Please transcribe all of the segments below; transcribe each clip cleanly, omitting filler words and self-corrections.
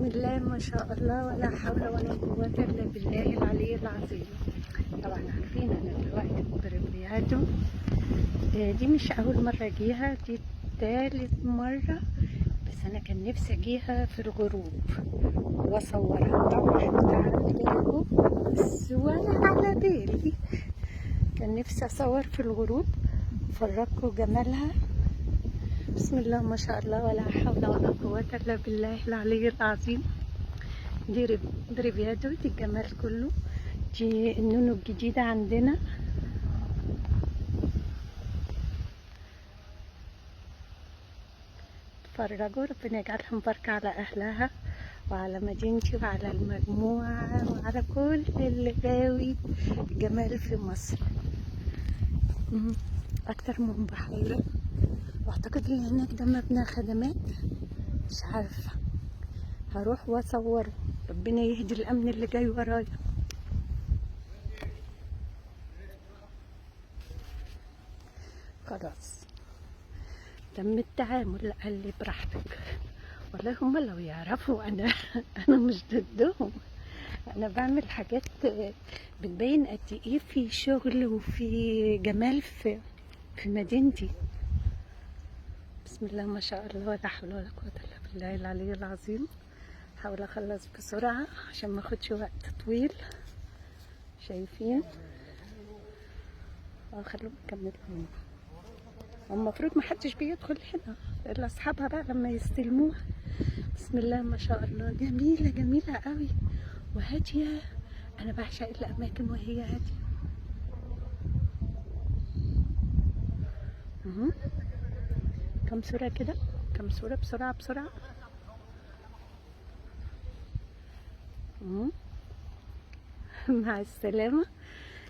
بسم الله ما شاء الله ولا حول ولا قوة إلا بالله العلي العظيم. طبعا عارفين أنا دلوقتي في بريفيادو. دي مش أول مرة أجيها، دي تالت مرة، بس أنا كان نفسي أجيها في الغروب وأصورها. طبعا عندكم بس ولا على بالي، كان نفسي أصور في الغروب أفرجكم جمالها. بسم الله ما شاء الله ولا حول ولا قوة إلا بالله العلي العظيم. دي بريفيادو، دي الجمال كله، دي النونو الجديدة عندنا. اتفرجوا، ربنا يجعلها مباركة على أهلها وعلى مدينتي وعلى المجموعة وعلى كل اللي غاوي جمال في مصر. أكتر من بحيرة، واعتقد اللي هناك ده مبنى خدمات، مش عارفة، هروح واصور. ربنا يهدي الأمن اللي جاي ورايا. خلاص تم التعامل، قال لي براحتك. والله هم لو يعرفوا انا مش ضدهم، انا بعمل حاجات بتبين قد ايه في شغل وفي جمال في مدينتي. بسم الله ما شاء الله ولا حول ولا قوة الا بالله العلي العظيم. حاول اخلص بسرعة عشان ما اخدش وقت طويل. شايفين؟ خلوهم يكملوا. المفروض ما حدش بيدخل هنا الا اصحابها بقى لما يستلموها. بسم الله ما شاء الله، جميلة جميلة قوي وهادية. انا بعشق الاماكن وهي هادية. كم صورة كده، كم صورة بسرعة بسرعة. مع السلامة،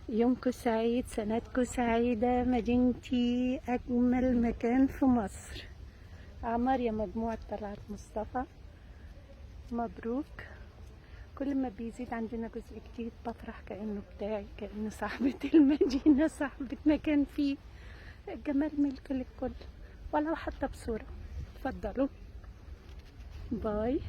يومكم سعيد، سنتكم سعيدة. مدينتي أجمل مكان في مصر. أعمار يا مجموعة طلعت مصطفى، مبروك. كل ما بيزيد عندنا جزء جديد بفرح كأنه بتاعي، كأنه صاحبة المدينة، صاحبة مكان فيه الجمال ملك للكل، ولو حتى بصورة. اتفضلوا، باي.